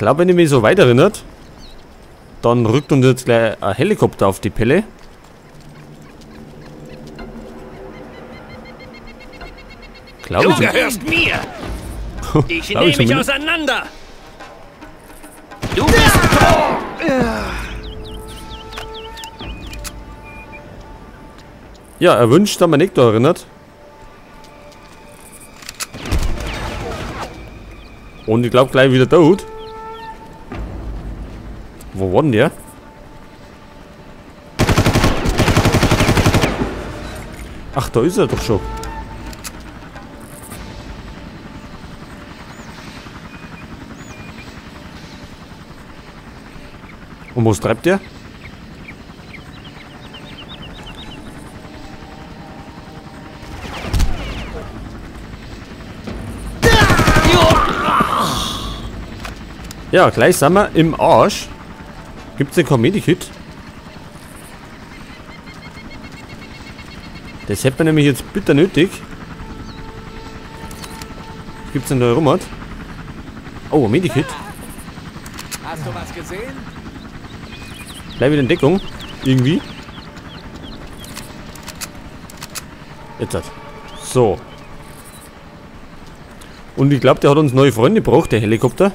Glaube, wenn ich mich so weit erinnert, dann rückt uns jetzt gleich ein Helikopter auf die Pelle. Glaube ich. Du gehörst mir! Ich nehme mich auseinander! Du bist tot! Ja, erwünscht, dass man nicht da erinnert. Und ich glaube gleich wieder tot. Wo war denn der? Ach, da ist er doch schon. Und was treibt der? Ja, gleich sind wir im Arsch. Gibt's denn kein Medikit? Das hätte man nämlich jetzt bitter nötig. Was gibt's denn da rum? Oh, ein Medikit. Hast du was gesehen? Gleich wieder in Deckung. Irgendwie. Jetzt hat. So. Und ich glaube, der hat uns neue Freunde gebraucht, der Helikopter.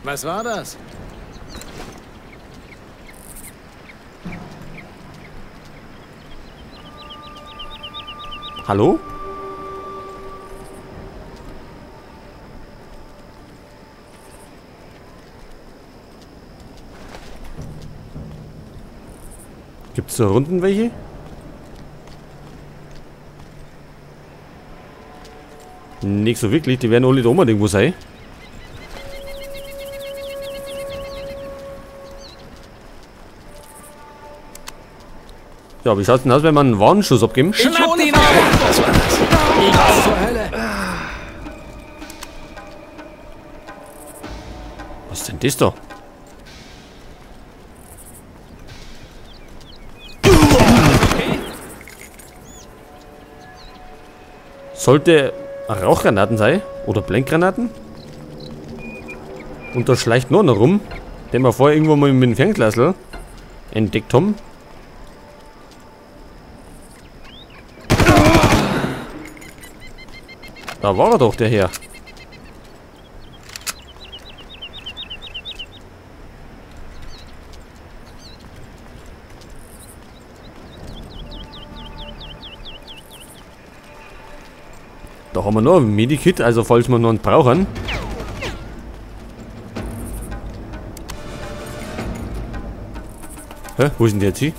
Was war das? Hallo? Gibt's da unten welche? Nicht so wirklich, die werden alle da oben irgendwo sein. Ja, wie schaut's denn aus, wenn wir einen Warnschuss abgeben? Schnapp ihn auf! Was war das? Was zur Hölle? Was ist denn das da? Sollte Rauchgranaten sein? Oder Blendgranaten? Und da schleicht noch einer rum, den wir vorher irgendwo mal mit dem Fernglasl entdeckt haben. Da war er doch, der Herr. Da haben wir noch ein Medikit, also falls wir noch einen brauchen. Hä? Wo ist denn der jetzt hin?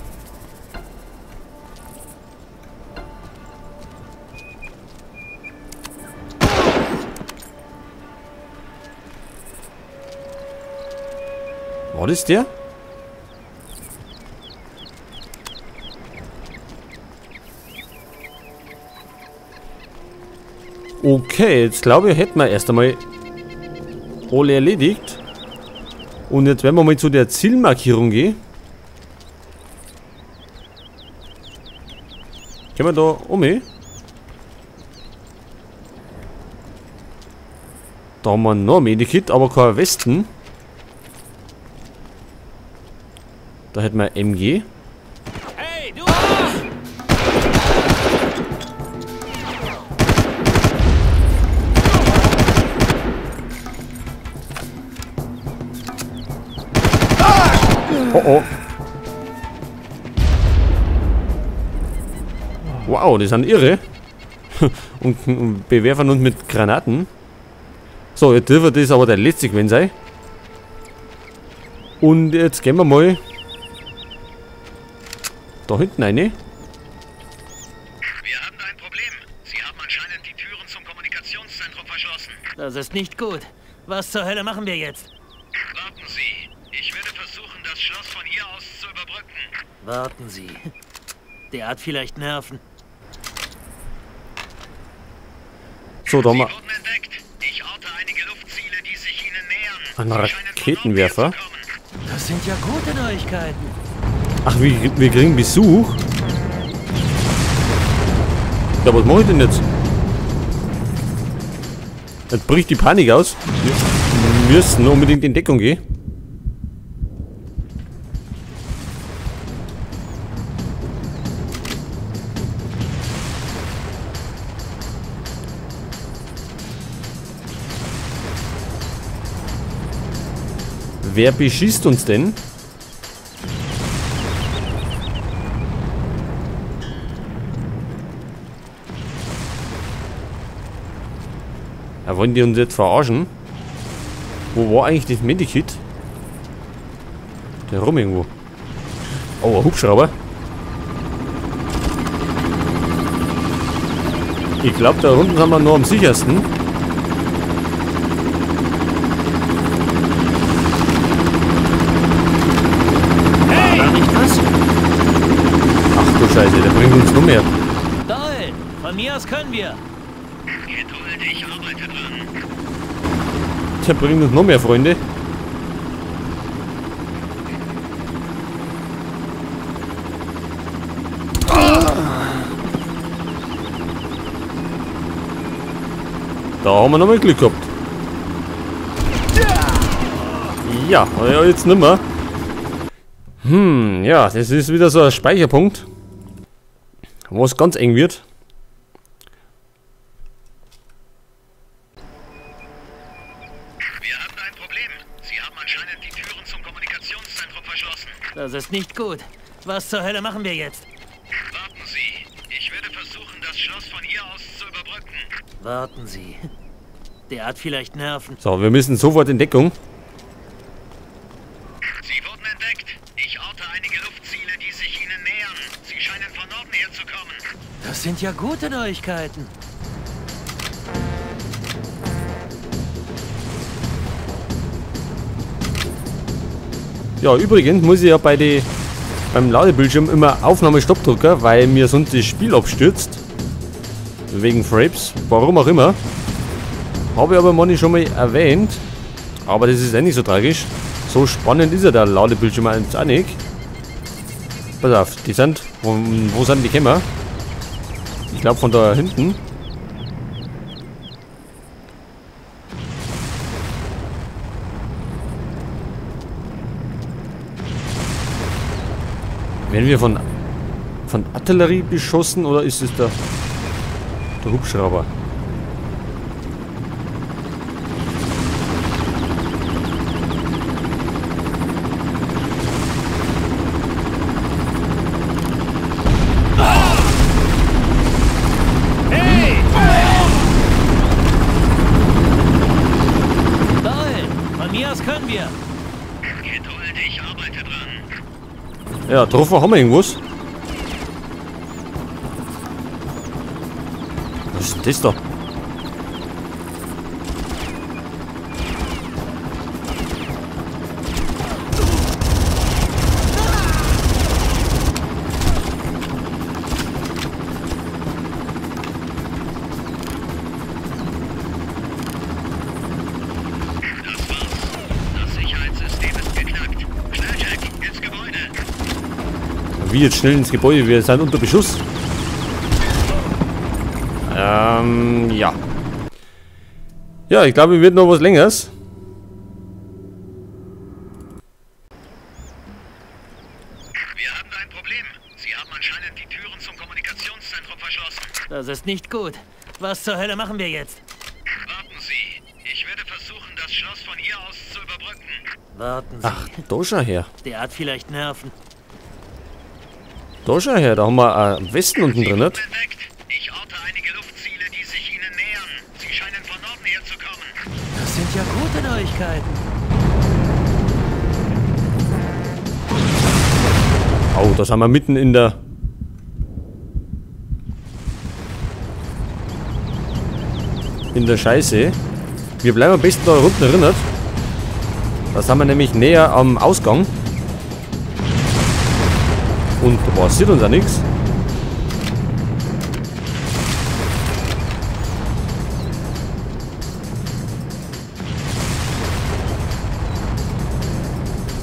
War das der? Okay, jetzt glaube ich, hätten wir erst einmal alle erledigt. Und jetzt werden wir mal zu der Zielmarkierung gehen. Können wir da um? Da haben wir noch ein Medikit, aber kein Westen. Da hätten wir MG. Hey, du! Oh oh. Wow, die sind irre. Und bewerfen uns mit Granaten. So, jetzt dürfte das aber der letzte gewesen sein. Und jetzt gehen wir mal da hinten rein. Wir haben da ein Problem. Sie haben anscheinend die Türen zum Kommunikationszentrum verschlossen. Das ist nicht gut. Was zur Hölle machen wir jetzt? Warten Sie. Ich werde versuchen, das Schloss von hier aus zu überbrücken. Warten Sie. Der hat vielleicht Nerven. So, da haben wir Ich orte einige Luftziele, die sich Ihnen nähern. einen Raketenwerfer. Das sind ja gute Neuigkeiten. Ach, wir kriegen Besuch? Ja, was mache ich denn jetzt? Jetzt bricht die Panik aus. müssen unbedingt in Deckung gehen. Wer beschießt uns denn? Ja, wollen die uns jetzt verarschen? Wo war eigentlich das Medikit? Der rum irgendwo. Oh, ein Hubschrauber. Ich glaube, da unten sind wir nur am sichersten. Hey! War da nicht was? Ach du Scheiße, der bringt uns noch mehr. Toll! Von mir aus können wir. Geduld, ich arbeite dran. Der bringt uns noch mehr, Freunde. Da haben wir nochmal Glück gehabt. Ja, ja, jetzt nimmer. Ja, das ist wieder so ein Speicherpunkt, wo es ganz eng wird. Wir haben ein Problem. Sie haben anscheinend die Türen zum Kommunikationszentrum verschlossen. Das ist nicht gut. Was zur Hölle machen wir jetzt? Warten Sie. Ich werde versuchen, das Schloss von hier aus zu überbrücken. Warten Sie. Der hat vielleicht Nerven. So, wir müssen sofort in Deckung. Sie wurden entdeckt. Ich orte einige Luftziele, die sich Ihnen nähern. Sie scheinen von Norden her zu kommen. Das sind ja gute Neuigkeiten. Ja, übrigens muss ich ja beim Ladebildschirm immer Aufnahmestopp drücken, weil mir sonst das Spiel abstürzt. Wegen Frames, warum auch immer. Habe ich aber mal schon mal erwähnt. Aber das ist eh nicht so tragisch. So spannend ist ja der Ladebildschirm jetzt auch nicht. Pass auf, die sind... Wo sind die gekommen? Ich glaube von da hinten. Werden wir von Artillerie beschossen oder ist es der Hubschrauber? Hey! Toll! Von mir aus können wir. Geduld, ich arbeite dran. Ja, getroffen haben wir irgendwas. Was ist denn das da? Das war's. Das Sicherheitssystem ist geknackt. Schnell, Jack, ins Gebäude. Wie jetzt schnell ins Gebäude? Wir sind unter Beschuss. Ja. Ja, ich glaube, wird noch was Längeres. Wir haben ein Problem. Sie haben anscheinend die Türen zum Kommunikationszentrum verschlossen. Das ist nicht gut. Was zur Hölle machen wir jetzt? Warten Sie. Ich werde versuchen, das Schloss von hier aus zu überbrücken. Warten Sie. Ach, da schau her. Der hat vielleicht Nerven. Da schau her, da haben wir einen Westen unten drin, nicht? Ich orte einige Luftziele, die sich Ihnen nähern. Sie scheinen von Norden her zu kommen. Das sind ja gute Neuigkeiten. Oh, da sind wir mitten in der... Scheiße. Wir bleiben am besten da unten erinnert. Da sind wir nämlich näher am Ausgang. Und da passiert uns auch nichts.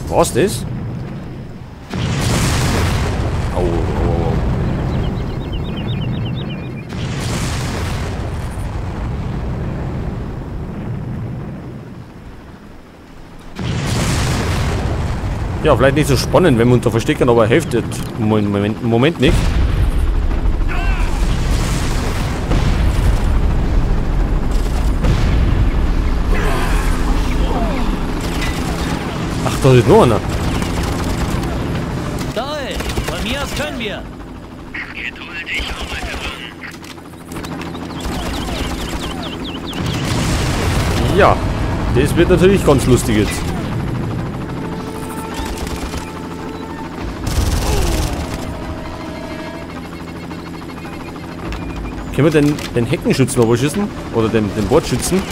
War's das? Au, au, au, au. Ja, vielleicht nicht so spannend, wenn wir uns da verstecken, aber hilft jetzt im Moment nicht. Ach, da ist noch einer. Toll, von mir aus können wir. Geduldig, arbeite dran. Ja, das wird natürlich ganz lustig jetzt. Können wir den Heckenschützen noch schießen? Oder den Bordschützen?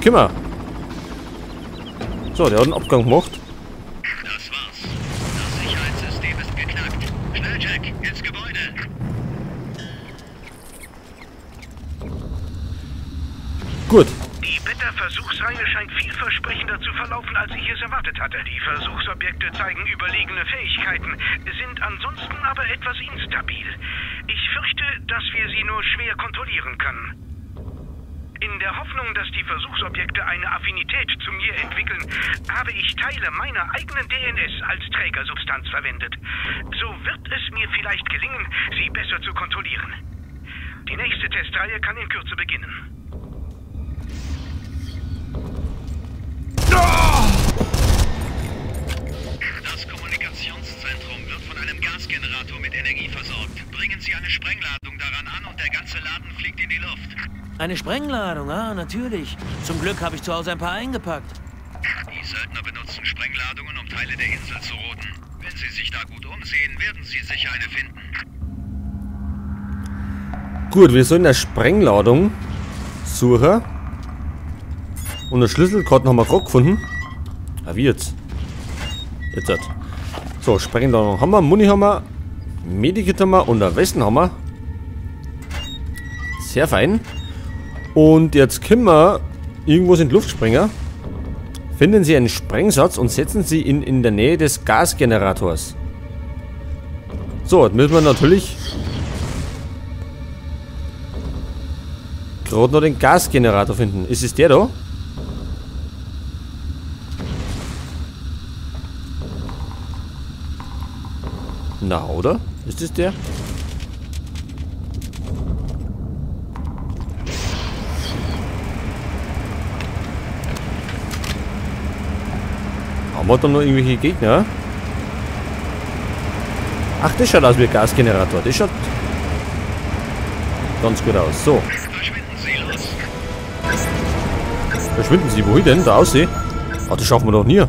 Können wir. So, der hat einen Abgang gemacht. Das war's. Das Sicherheitssystem ist geknackt. Schnell, Jack, ins Gebäude. Gut. Die Beta-Versuchsreihe scheint vielversprechender zu verlaufen, als ich es erwartet hatte. Die Versuchsobjekte zeigen überlegene Fähigkeiten, sind ansonsten aber etwas instabil. Ich fürchte, dass wir sie nur schwer kontrollieren können. In der Hoffnung, dass die Versuchsobjekte eine Affinität zu mir entwickeln, habe ich Teile meiner eigenen DNS als Trägersubstanz verwendet. So wird es mir vielleicht gelingen, sie besser zu kontrollieren. Die nächste Testreihe kann in Kürze beginnen. Das Kommunikationszentrum wird von einem Gasgenerator mit Energie versorgt. Bringen Sie eine Sprengladung daran an und der ganze Laden fliegt in die Luft. Eine Sprengladung, ah, natürlich. Zum Glück habe ich zu Hause ein paar eingepackt. Die Söldner benutzen Sprengladungen, um Teile der Insel zu roden. Wenn Sie sich da gut umsehen, werden Sie sicher eine finden. Gut, wir sollen eine Sprengladung suchen. Und eine Schlüsselkarten haben wir gerade gefunden. Ah, wie jetzt? Jetzt hat. So, Sprengladung haben wir, Muni haben wir, Medikit haben wir und ein Westen haben wir. Sehr fein. Und jetzt können wir irgendwo sind Luftspringer. Finden Sie einen Sprengsatz und setzen Sie ihn in der Nähe des Gasgenerators. So, jetzt müssen wir natürlich gerade noch den Gasgenerator finden. Ist es der da? Na, oder? Ist das der? Haben wir da noch irgendwelche Gegner? Ach, das schaut aus wie ein Gasgenerator. Das schaut ganz gut aus. So. Verschwinden Sie, los. Verschwinden Sie? Wohin denn? Da aussehen? Ach, das schaffen wir doch nie.